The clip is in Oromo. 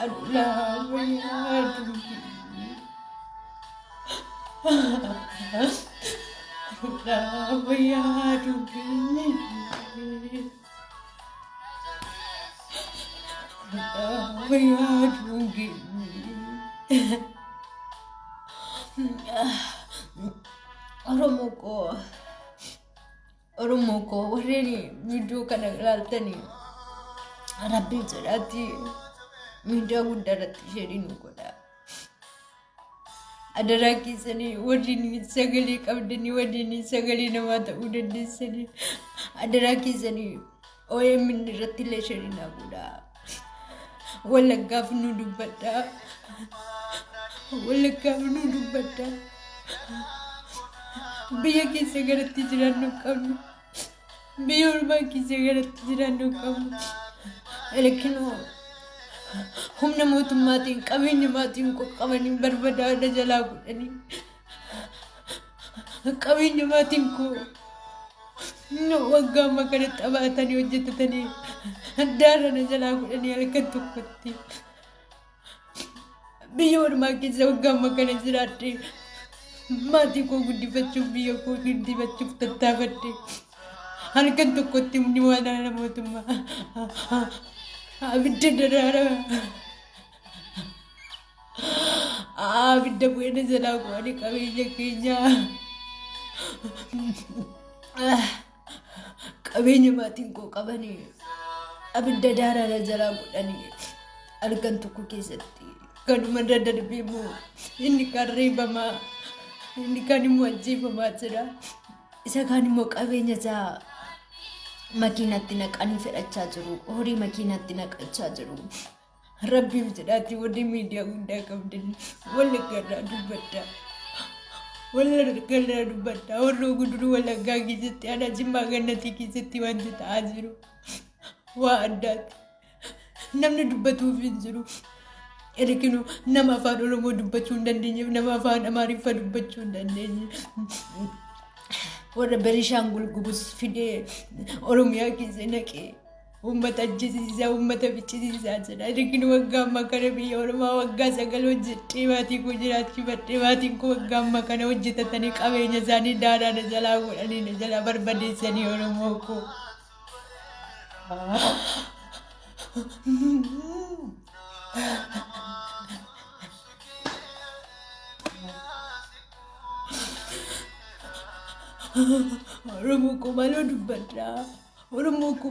Alulaa wayyaa durii. Alulaa wayyaa durii. Alulaa wayyaa durii. Oromoo koo Oromoo koo warreen viidiyoo kana ilaaltanii rabbiin jedhaatti miidiyaa guddaa irratti sheerii nu godha. Adaraa keessanii warreen sagalee qabdanii warreen sagalee namaa ta'uu dandeessanii adaraa keessanii OMN irratti illee sheerii naa godha. Wallaggaaf nu dubbadha. Wallaggaaf nu dubbadha. Biyya keessa garatti jiraannu qabnu. Biyya ormaa keessa garatti jiraannu qabnu. Elekinoo humna mootummaatiin qabeenya maatiin qoqqabanii barbadaa'ina jalaa godhanii qabeenya maatiin koo waggaa amma kana xabaatanii hojjetatanii daara na jalaa godhanii halkan tokkotti biyya ormaa keessa waggaa amma kana jiraadhe maatii koo guddifachuuf biyya koo guddifachuuf tattaafadhe halkan tokkotti humni waraana mootummaa abidda daraara Abidda bu'ee na jalaa gu'anii qabeenya keenya. Qabeenya maatiin koo qabanii abidda daaraa na jalaa godhanii halkan tokko keessatti kanuma irra darbee immoo inni kaan reebamaa inni kaan immoo ajjeefamaa jira. Isa kaan immoo qabeenya isaa makiinatti naqanii fedhachaa jiru. Horii makiinatti naqachaa jiru. Rabbiif jedhaatti warri miidiyaa guddaa qabdan Wallagga irraa dubbadha. Wallagga irraa dubbadha. Warra guduruu Wallaggaa keessatti aanaa Jimmaa Gannatii keessatti wanti ta'aa jiru waa addaati. Namni dubbatuuf hin jiru. Erginu nama afaan Oromoo dubbachuu hin dandeenyeef nama afaan Amaariffaa dubbachuu hin dandeenye. Warra Benishaangul Gumuz fidee Oromiyaa keessa naqee. Uummata ajjeesiisaa, uummata ficcisiisaa jira. Ergin waggaa ammaa kana biyya ormaa waggaa 9 hojjedhee maatii koo jiraachifadhee maatiin koo waggaa ammaa kana hojjetatanii qabeenya isaanii daaraa na jalaa godhanii na jalaa barbadeessanii Oromoo koo. Oromoo koo maaloo dubbadhaa. Oromoo koo.